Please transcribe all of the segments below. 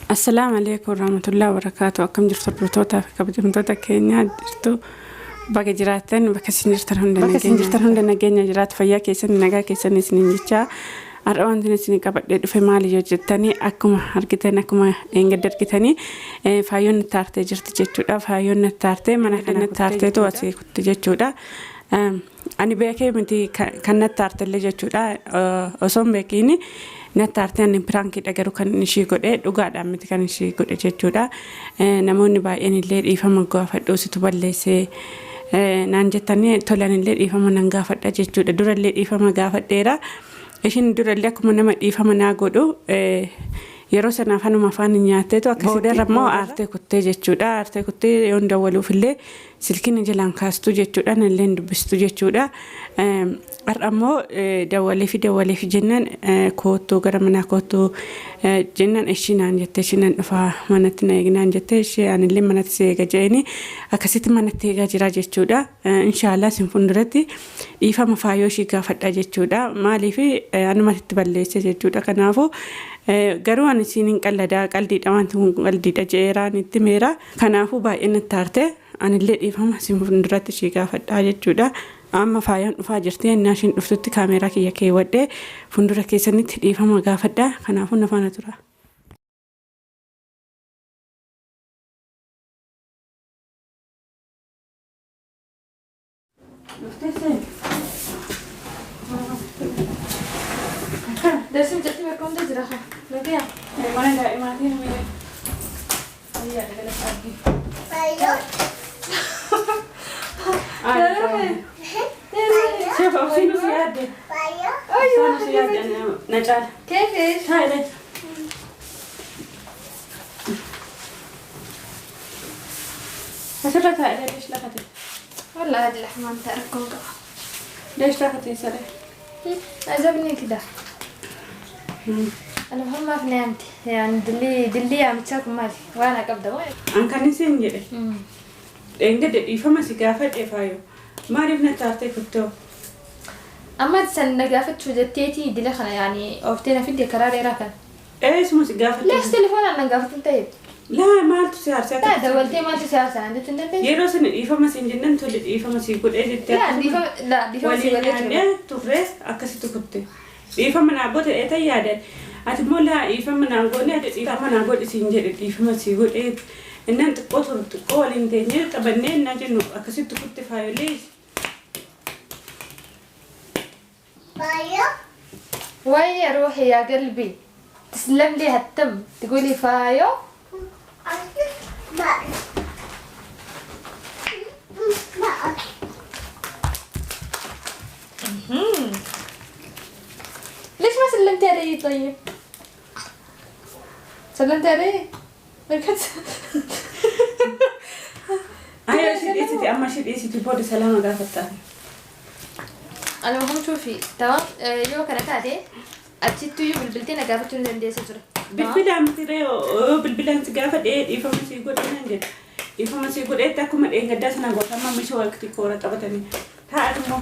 Assalaamu alaikum warahmatullahi wabarakaatu. Akkam jirtu hordoftoota fi kabajamtoota keenya? Jirtu, baga jiraattan. Bakka isin jirtan hunda, bakka isin jirtan hunda nageenya jiraatu, fayyaa keessan, nagaa keessan isiniin jechaa, har'a wanti isin qabadhee dhufe maali yoo jettanii, akkuma argitan, akkuma dheengadda argitanii, faayyoon natti aartee jirti jechuudha. Faayyoon natti aartee mana kana natti aarteetu asii kutti jechuudha. Ani beekee miti kan natti aartellee jechuudha. Osoo hin beekiin natti aartee. Ani prankiidha garuu kan ishii godhe, dhugaadhaan miti kan ishii godhe jechuudha. Namoonni baay'een illee dhiifama gaafadhu, situ balleessee naan jettanii, tolan illee dhiifama nan gaafadha jechuudha. Durallee dhiifama gaafadheera. Ishiin durallee akkuma nama dhiifama naa godhu, yeroo sanaaf anuma afaan hin nyaatteetu akkasitti boodarra immoo aartee kuttee jechuudha. Aartee kuttee yoon dawwaluuf illee silkiin jalaan kaastuu jechuudha. Nallee hin dubbistu jechuudha. Har'a immoo dawwaleefi dawwaleefi jennaan, koottuu gara manaa koottuu jennaan, ishii naan jette, ishii nan dhufaa, manatti na eegnaan jette, ishee anillee manatti si eega jeeni, akkasitti manatti eegaa jira jechuudha. Inshaallah isin fuulduratti dhiifama faayoo ishii gaafadha jechuudha. Maaliif anumatti balleesse jechuudha. Kanaafuu garuu ani isiin hin qalladaa, qaldiidha, wanti kun qaldiidha jeeraan itti meera. Kanaafuu baay'ee natti aarte, anillee dhiifama isin fuulduratti ishii gaafadha jechuudha. Amma faayaan dhufaa jirti. Ennaa ishiin dhuftutti kaameeraa kiyya keewwadhee fuuldura keessanitti dhiifama gaafadha. Kanaafuu na faana tura. Darsi jetti bakka hunda jira haa. Nagaya. Mana daa'imaatiin mee fayyaadha, galata argi. Sheef obsiin si yaadde. Obsaan si yaadde na caala. كيف ايش؟ Taa'e. Asirra taa'e, leesh lafate. والله هذه الحمام تركون. Leesh lafate saree. عجبني كده. انا بهم ما في نعمتي، يعني دلي دلي يا متشاكم مالي وانا قبضة وين. An kan isin jedhe, dheengadde dhiifama si gaafadhe faayo. Maaliif na taartee kuttoo? اما تسن نقافت شو جتيتي دلي خنا، يعني اوفتينا في دي كرار راكن. Eesuma si gaafadhe. ليش تليفون انا نقافت؟ طيب. Laa, maaltu si aarse? لا، دولتي ما تسال عندي تندم. Yeroo sana dhiifama siin jennaan, tole dhiifama sii godhee jettee. لا دي لا دي Waliin nyaannee turre, akkasitti kutte. Dhiifama naa godhe dheetan yaada. Ati immoo laa, dhiifama naa goone, ati dhiifama naa godhi siin jedhe, dhiifama sii godhee. Innaan xiqqoo turu, xiqqoo waliin teenyee taphannee innaa jennu, akkasitti kutte faayolee. وي يا روحي يا قلبي، تسلم لي هالتم، تقولي فايو. مهم. ليش ما سلمتي علي؟ طيب سلمتي علي؟ بركت. Ayo, ishee dhiisiti, amma ishee dhiisiti, booda salaama gaafattaa. انا ما شوفي، تمام، yoo kana taate achittuyyuu bilbiltee na gaafachuu ni dandeessa ture. Bilbilaan miti ree, yoo bilbilaan si gaafadhee dhiifama sii godhe naan jedhe. Dhiifama sii godheetti akkuma dheengaddaa sana gootama misha waqtii koora taphatanii. Taa'an immoo.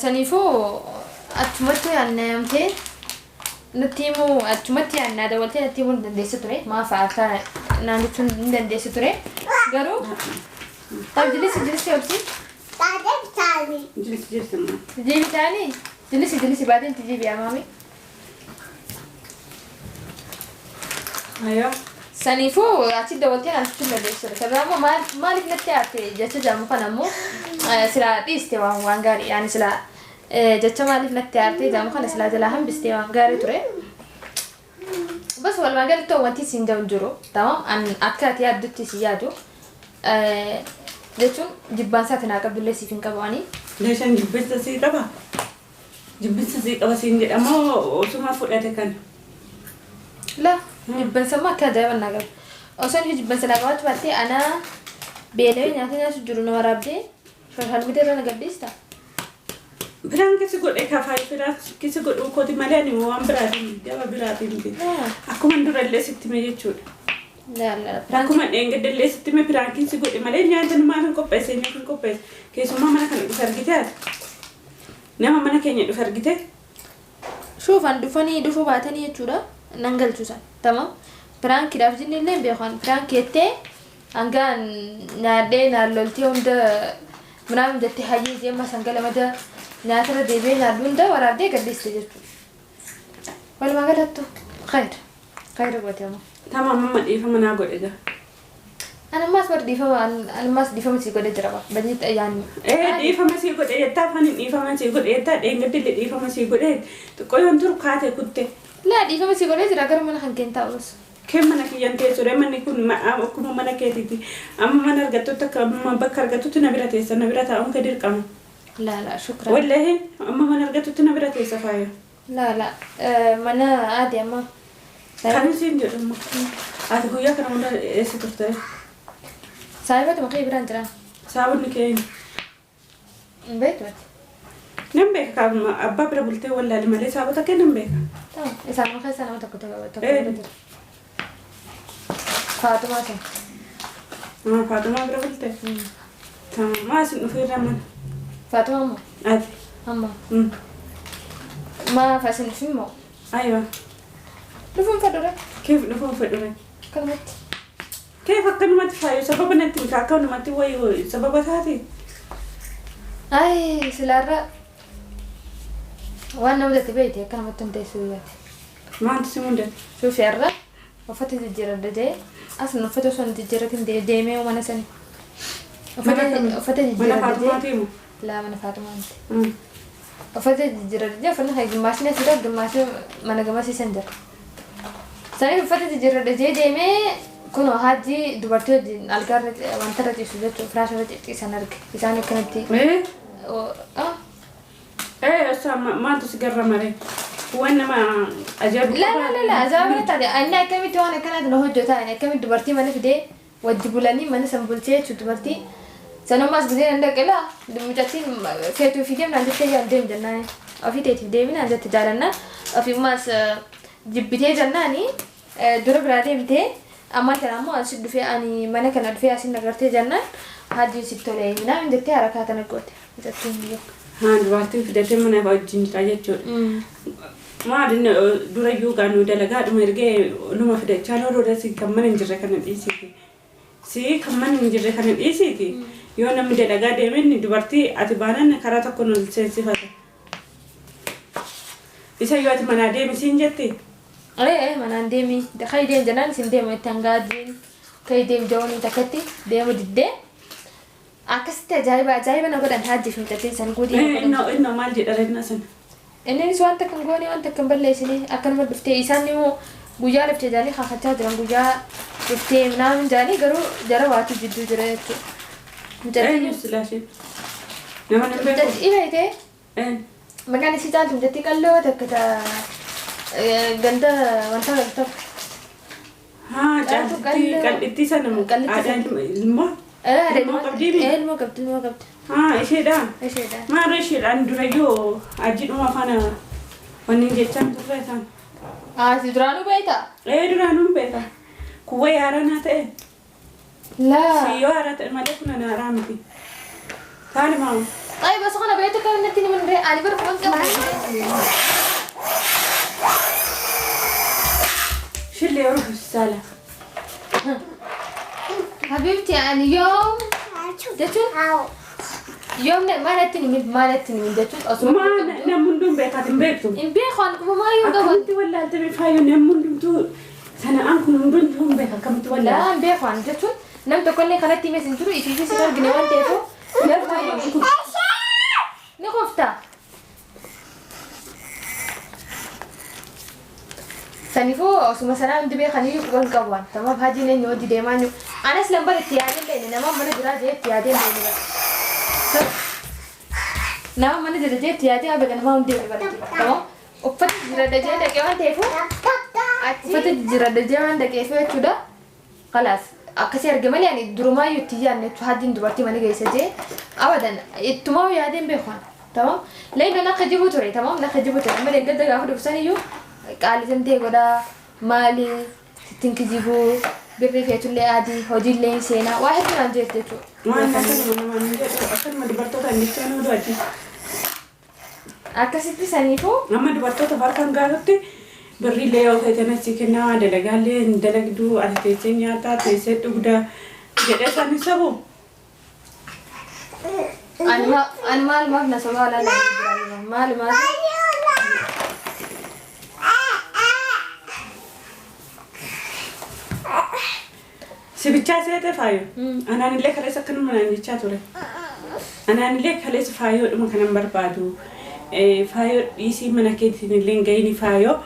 Saniifuu achumatti yaannamtee natti himuu, achumatti yaannaa dabaltee natti himuu ni dandeessa ture. Maaf aartaa naan jechuun ni dandeessa ture. Garuu طيب جلسي جلسي وبسي. Jirti, jirti immoo. تجيبي تاني؟ جلسي جلسي، بعدين تجيبي يا مامي. Ayoo. Saniifuu achi dabaltee naan jechuun dandeessa ture. Sababa immoo maaliif natti aarte jecha jedhamu kana immoo silaa dhiiste waan gaarii, yaani silaa jecha maaliif natti aarte jedhamu kana silaa jalaa hambiste waan gaarii ture. بس walumaa galatti wanti isin jedhu jiru, tamam, an akka ati yaaddutti si yaadu jechuun jibbaan isaati naa qabdullee siif hin qabu ani. Leeshaan jibbinsa sii qaba? Jibbinsa sii qaba siin jedhamoo osuma fudhate kana? La, jibbansa immoo akka ajaa'iba naa qaba. Osoo inni jibbansa naa qabaachuu baattee, anaa beela'ee nyaata nyaatu jiru na waraabdee social media irra na gadhiista. Prank si godhe kafaayi, prank si godhuu kooti malee ani waan biraatiin, gaba biraatiin miti. Akkuma durallee sitti hime jechuudha. La la, prank. Akkuma dheengadallee sitti hime, prankiin si godhe malee nyaata maaf hin qopheesse, nyaata hin qopheesse. Keessumaa mana kana dhufe argite ati? Nama mana keenya dhufe argite? Shuufan dhufanii dhufuu baatanii jechuudha nan galchu san. Tamam. Piraankiidhaaf jenne illee hin beeku. Piraankii jettee hangaan nyaadhee naan loltee hunda minaamin jettee hayyee jeemma sangala mada nyaatarra deebi'ee nyaadhu hunda waraabdee gadhiiste jechuudha. Walumaa galattu khayr. Khayr goote ammoo. Tamam amma dhiifama naa godhe gaa. Ani ammaas bar dhiifama ani ammaas dhiifama sii godhe jira bar. Badii yaani. Ee dhiifama sii godhe jettaa afaan hin dhiifama sii godhe jettaa dheengadillee dhiifama sii godhe xiqqoo yoon turu kaate kutte. Laa dhiifama sii godhee jira gara mana kan keen taa'u bas. Kee mana kiyyan teessure manni kun akkuma mana keetiiti. Amma mana argattutti akka amma bakka argattutti na bira teessa na bira taa'uun kee dirqama. Laa laa shukran. Wallahi amma mana argattutti na bira teessa faaya. Laa laa mana aadi amma. Kan isiin jedhu amma ati guyyaa kana hunda eessa turte? Saahibatuma kee biraan jira. Saabunni kee eenyu? Hin beektu ati. Nan beeka kaabuma abbaa bira bultee wallaali malee saabota kee nan beeka. Tamam. Isaanuma keessaa nama tokko tokko tokko bira Eenyu? jira. Faatumaa sun. Ah, Faatumaa bira bulte? Tamam. Maa isin dhufeerra mana? Faatumaa ammoo. Ati. Amma. Maaf asin dhufin moo? Aywa. Dhufuun fedhure. Keef dhufuun fedhure. Akkanumatti. Keef akkanumatti faayu sababa natti miti akkanumatti wayi sababa taate. Ay silaarra waan nama mudate beekte akkanumatti hin teessuu yaate. Maaltu si mudate? Suufi har'a uffata jijjiiradha jee asuma uffata osoo hin jijjiiratin deemee mana sani. Mana kamii? Uffata Mana jijjiiradha Faatumaa jee. deemu? Laa mana Faatumaa miti. Uffata jijjiiradha jee uffanni kan gimmaashni as jira gimmaashni mana gamasiisan jira. Saniif uffata jijjiiradha jee deemee kunoo haajii dubartii wajjin algaarra wanta irra ciisu jechuun firaasha irra ciisan arge. Isaan akkanatti. Ee? Ah. Ee osoo maaltu si garramare? Waan nama ajaa'ibu La la la la ajaa'iba taate inni akkamitti waan akkanaatti na hojjetaa inni akkamitti dubartii mana fidee wajji bulanii mana san bulchee jechuun dubartii sanummaas gisee nan dhaqe laa mucattiin feetuu fi deemnaan jettee yaan deem jennaan ofii teetiif deeminaan jette jaalannaan ofimmaas jibbitee jennaani dura biraa deemtee ammaan tana ammoo asi dhufee ani mana kana dhufee asin agartee jennaan hajjiin sitti tolee minaamin jettee harakaa tana goote mucattiin yoo. Haa dubartiin fidatee mana wajjin jira jechuudha. Maal inni durayyuu gaa nu dalagaadhuma ergee numa fidachaa looluu si kan mana hin jirre kana dhiisiiti. Si kan mana hin jirre kana dhiisiiti. Yoo namni dalagaa deeme inni dubartii ati baanaan karaa tokko nu seensifata. Isa yoo ati manaa deemi siin jetti. Ee manaan deemi kai deem jennaan isin deema itti hangaa jiin kai deem ja'uun takkatti deemu diddee akkasitti ajaa'iba ajaa'iba na godhan haajji fi mucattiin san guutii na godhan. Innoo innoo maal jedha reedna sana? Innis waan takka hin goone waan takka hin balleessine akkanuma dhuftee isaan immoo guyyaa dhuftee jaanii kakachaa jiran guyyaa dhuftee minaamin jaanii garuu jara waatu jidduu jira jechuudha. Mucattiin Eenyu silaa isheen? Nama nan beeku? mucattii beekte Een. maqaan isii caaltu mucattii qalloo takka ta ganda wanta tokko. Haa Caaltuu caaltittii qalloo. qal'ittii sana moo? Qallittii Aadaa sana. ilmoo? Ilmoo qabdii mi? Ilmoo qabdi ilmoo qabdi. Haa isheedha. Isheedha. Maarree isheedhaan durayyuu ajiidhuma faana wanni jechaan turre isaan. Haa si duraanuu beektaa? Ee duraanuu beeka. Kun wayi haaraa naa ta'e. Laa. Si yoo haaraa ta'e malee kun ana haaraa miti. Taani maama. Ay bas kana beektu kan natti himan ree ani bara kun qabu. Shillee yeroo saala. Habibti ani yoom jechuun yoom maalatti himin maalatti himin jechuun osoo Maa namni hunduu beekaati hin beektu. hin beeku ani kuma maayyuu qaban. Akkamitti wallaaltame faayu namni hundumtuu sana'aan kun hundumtuu hin beeka akkamitti wallaalte. Laa hin beeku ani jechuun nam tokkollee kanatti himes hin jiru ifiifis hin argine waan ta'eef garuu ni kufta. Saniifuu osuma sanaa hundi beekanii quban qabu waan tamaaf hajiin eenyu hojii deemaa jiru. Anas lambar itti yaadee hin beekne nama mana jiraa jee itti yaadee hin beekne bara. Nama mana jira jee itti yaadee abadan nama hundi beekne bara. Tamam uffata jijjiiradha jee dhaqee waan ta'eefu uffata jijjiiradha jee waan dhaqeefu jechuudha. Kalaas akkasii arge malee ani durumaayyuu itti yaadne jechuudha hajiin dubartii mana geessa jee abadan ittumaa yaadee hin beeku. Tamam leeynoon akka jibu ture tamam akka jibu ture amma deeggarda gaafa dhufsan iyyuu qaalisan ta'e godhaa maali sittiin kijibuu birrii feetullee adii hojiillee hin seenaa waa hedduu naan jeetti jechuudha. Waan akkanuma namaan hin jedhu akkanuma dubartoota hin jechaan oolu achi. Akkasitti saniifuu Amma dubartoota farkaan gaaritti birriillee yoo feetan achi kennaa, dalagaallee hin dalagduu, ati teessee nyaataa, teessee dhugdaa jedhee isaan hin sabu. Ani maalumaaf na sobaa olaa jira maalumaaf. Si bichaa seete faayo. Anaan kaleessa akkanuma naan jechaa ture. Anaan kaleessa faayoodhuma kanan barbaadu. Faayoo dhiisii, mana keetiin illee hin gahini faayoo.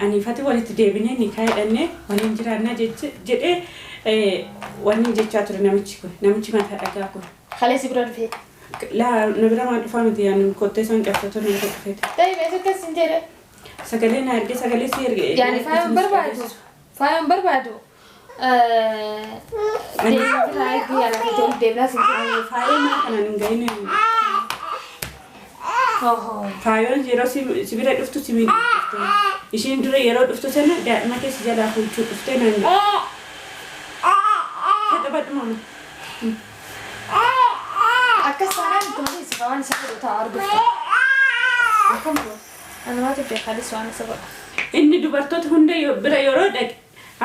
Aniifati walitti deebinee ni kaayedhannee waliin jiraannaa jedhee wanni jechaa ture namichi kun, namichi mataa dhagaa kun. Kaleessi bira dhufee. Laa, na bira maal dhufaa miti, yaani kottee isaan cabsatu na bira dhufeeti. Ta'e meeshaa akkas hin jedhe. Sagalee na erge, sagalee si erge. Yaani faayoon barbaadu. Faayoon barbaadu. Deemnaa eeguu yaala fi deemnaa si jedhe. Faayoo mana kanaan hin gahini. Faayoon yeroo si bira dhuftu si miidhu dhufte. Ishiin dura yeroo dhuftu sana daa'ima keessa jalaa fuuchuu dhuftee naan jedhe. Taphadhu mama. Akkas taanaan itti malee waan isa godhu ta'a arguuf. Akkam ta'u? Anumaatu beekalis waan isa godhu. Inni dubartoota hunda bira yeroo dhaqe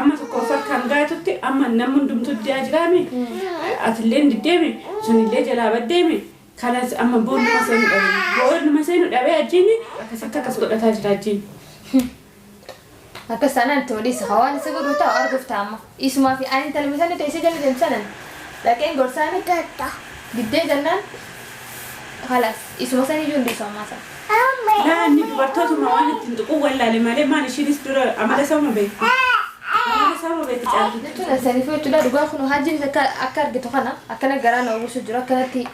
amma tokko farkaan gaatutti amma namni hundumtuu didaa jiraame, atillee diddeeme, sunillee jalaa baddeeme, kanas amma boolluma seenu dhabe, boolluma seenu dhabee achiin akkasitti akkas godhataa jira achiin. Akkas taanaan itti malee waan isa godhu ta'a arguuf ta'a amma. Isumaa fi ani intala misanii teessee jala deemsanan dhaqeen gorsaani diddee jennaan halas isuma saniyyuu hundi isuma ammaa sana. Laa, inni dubartootuma waan ittiin tuquu wallaale malee maal, ishiinis dura amala sama beekti. Amala sama beekti caaltu. Jechuun saniifuu jechuudha, dhugaa kun hajjiin akka argitu kana akkana garaa na uwwisu jira, akkanatti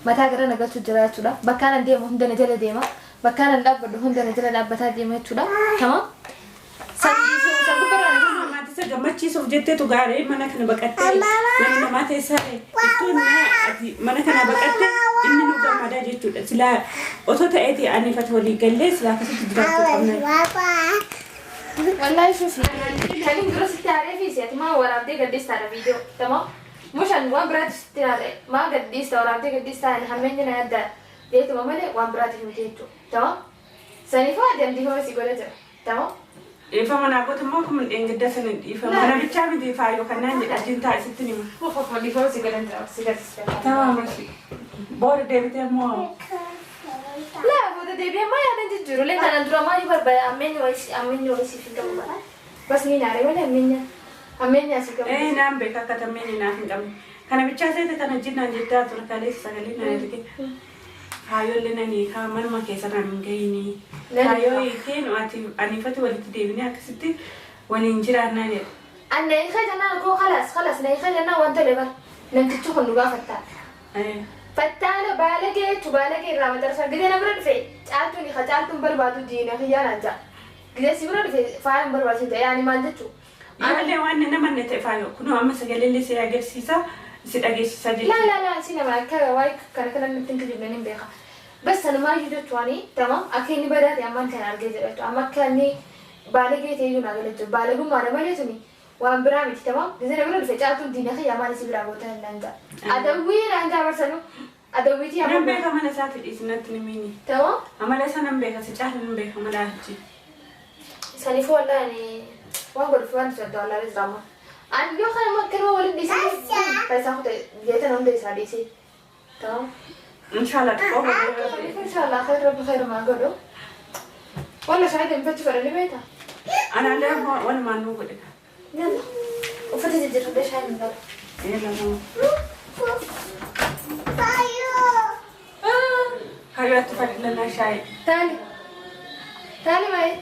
mataa gara na galchu jira jechuudha. Bakka nan deemu hunda na jala deema. Bakka nan dhaabbadhu hunda na jala dhaabbataa deema jechuudha. Tamam. San san gubbarraa na Maatii isa gammachiisuuf jetteetu gaarii mana kana baqattee mana namaa teessaa ittoon ati mana kana baqattee inni nu gammadaa jechuudha. Silaa otoo ta'eeti aniifati walii gallee silaa akkasitti jiraachuu qabna. Wallahi shufi. Kan inni dura sitti aaree fi ati maa waraabdee gadhiistaadha viidiyoo. Tamam. Mushaan waan biraatti sitti aaree maa gadhiista, waraabdee gadhiistaa, ani hammeenya na yaadda jeetuma malee waan biraatti miti jechuudha. Tamam. Saniifuu ati dhiifama si godha jira. Tamam. Dhiifama naa gootu immoo kun dheengadda sana dhiifama. Mana bichaa miti faayoo kannaan jedha achiin taa'e sitti nima. Dhiifama si godhan jira si garsiisa. Tamam. Booda deebitee immoo Laa, booda deebi'ee maa yaadan jijjiiru lee kanaan dura maayyu barbaada, hammeenya wayii, hammeenya wayii siif hin qabu bara. Bas ni naare malee hammeenya hammeenya asii qabu. Ee, naan beeka akka tammeen naaf hin qabne. Kana bichaa seete kana jinnaan jettaa ture kaleessa sagalee na erge. Faayollee nan hiikaa, manuma keessa naan hin gahini. Faayoo hiikee nu ati aniifati walitti deebinee akkasitti waliin jiraannaa jedhe. An na hiikee jennaan koo خلاص خلاص, na hiikee jennaan wanta lebar namtichi kun dhugaa fattaa. Fattaana baalagee jechuun baalagee irraa madarasa gidee na bira dhufe caaltuun hiika, caaltuun barbaadu diina kiyyaanaan ja'a. Gidee si bira dhufe faayaan barbaachisu ta'e yaani maal jechuu. Yoolee waan nama na ta'e faayoo kunoo amma sagalee si agarsiisa, si dhageessisaa La jechuudha. La la, si nama akka waa'ee kana kana nutti hin kijibne hin beeka. Bas sanumaayyuu jechuun tamam, akka inni badaa ta'e ammaan kana argee jira jechuudha. Amma akka inni baalagee ta'e iyyuu naa gala jechuudha. Baalagummaadha malee tuni waan biraa miti, tamam. Gizee na bira dhufe caaltuun diina kiyyaa maal si biraa goota naan ja'a. Adawwii naan ja'a barsanu. Adawwiitii Nan amma. beeka mana isaati dhiisinatti ni miini. Tamam. Amala isa nan beeka, si caala nan beeka mala achi. Saniifuu wallaahi waan godhuuf waan jedhu wallaahi jira amma. Ani yoo kana akkanuma waliin dhiisee faayisaa kute jeetan hunda isaa dhiisee. Tamam. Inshallah xiqqoo booda. Saniifuu inshallah khayr, rabbi khayr maa godhu. Walla shaayii danfachuu fedhanii beektaa? Anaallee walumaan nuu godhe. Yalla. Uffata jijjiirradhee shaayii hin galu. Ee, lama. Faayoo atti fadhilanaa shaayii. Taali. Taali maayee.